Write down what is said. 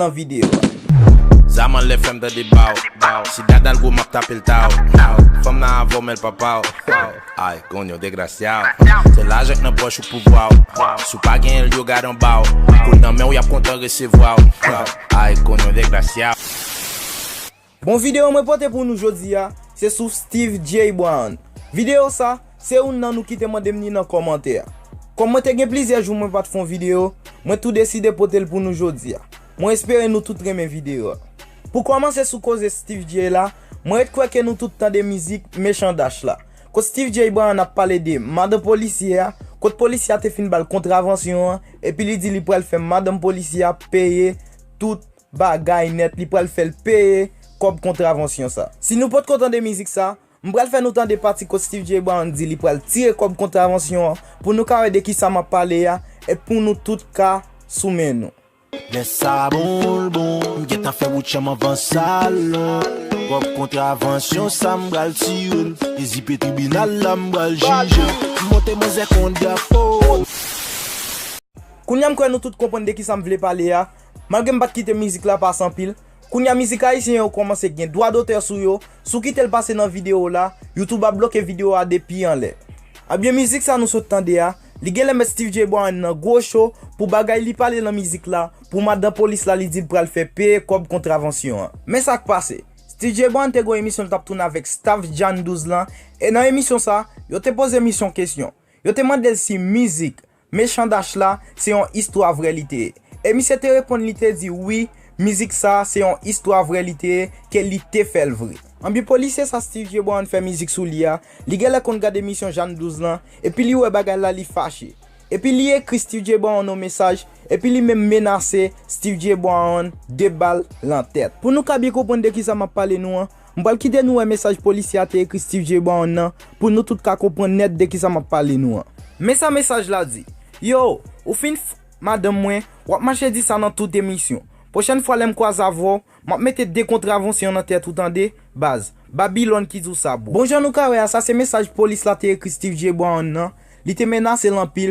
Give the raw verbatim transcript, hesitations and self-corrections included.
nan videyo a. Zam anlè fè m tande baw. Si dada l gwo m ap tape l taw. Fanm nan avè w men l pa pa w. Ay, konyo degrasyad. Se lajan k nan pòch ou pouvwa w. Si w pa genyen l yo gade anba w. Kou l nan men w y ap kontan resevwa w. Ay, konyo degrasyad. Bon, videyo mwen pote pou nou jodi a, se sou Steve J Brown. Videyo sa, se youn nan nou ki te mande m li nan kòmantè a. Kòm mwen te gen plizyè jou mwen pa t fè yon videyo, mwen tou deside pote l pou nou jodi a. Mwen espere nou tout renmen videyo a. Pou kòmanse sou koze Steve J la, mwen ret kwè ke nou tout tande mizik Mechan Dash la. Kot Steve J Brown ap pale de madan polisye a, kot polisye a te fin ba l kontravansyon an, epi li di li pral fè madanm polisye a peye tout bagay nèt, li pral fè l peye kòb kontravansyon sa. Si nou potko tande mizik sa, m pral fè nou tande pati kot Steve J Brown di li pral tire kòb kontravansyon an pou nou ka wè de kisa m ap pale a e pou nou tout ka sou men nou. Lè sa bon l bon, m gentan fè wout chanm anvan salon. Kòb kontravansyon sa m pral tire l, e zipe tribinal la m pral jije. M monte manzè kon dyapo. Kounye a m kwè nou tout konprann de kisa m vle pale a. Malgre m pa t kite mizik la pase anpil, kounye a mizik ayisyen yo kòmanse gen dwa dotè sou yo. Si w kite l pase nan videyo la, YouTube ap bloke videyo a depi anlè. Ebyen, mizik sa nou sot tande a, li genlè mèt Steve J Brown nan gwo cho pou bagay li pale nan mizik la, pou madan polis la li di l pral fè peye kòb kontravansyon an. Men sa k pase. Steve J Brown te gon emisyon l t ap tounen avèk staff Jan douz lan, e nan emisyon sa, yo te poze misyon kesyon. Yo te mande l si mizik Mechan Dash la se yon istwa vrè li te ye. E misye te reponn, li te di wi, mizik sa se yon istwa vrè li te ye, ke li te fè l vre. Anbyen, polisye sa Steve J Brown fè mizik sou li a, li genlè konn gade emisyon Jan douz lan, epi li wè bagay la, li fache. Epi li ekri Steve J Brown yon mesaj, epi li menm menase Steve J Brown de bal lan tèt. Pou nou ka byen konprann de kisa m ap pale nou an, m pral kite nou wè mesaj polisye a te ekri Steve J Brown nan, pou nou tout ka konprann nèt de kisa m ap pale nou an. Men sa mesaj la di: Yo, ou fin f madanm mwen, w ap mache di sa nan tout emisyon. Pwochèn fwa lè m kwaze avè w, m ap mete de kontravansyon nan tèt ou, tande, baz. Babilòn ki di w sa, bro. Bon, jan nou ka wè a, sa se mesaj polis la te ekri Steve J Brown nan. Li te menase l anpil,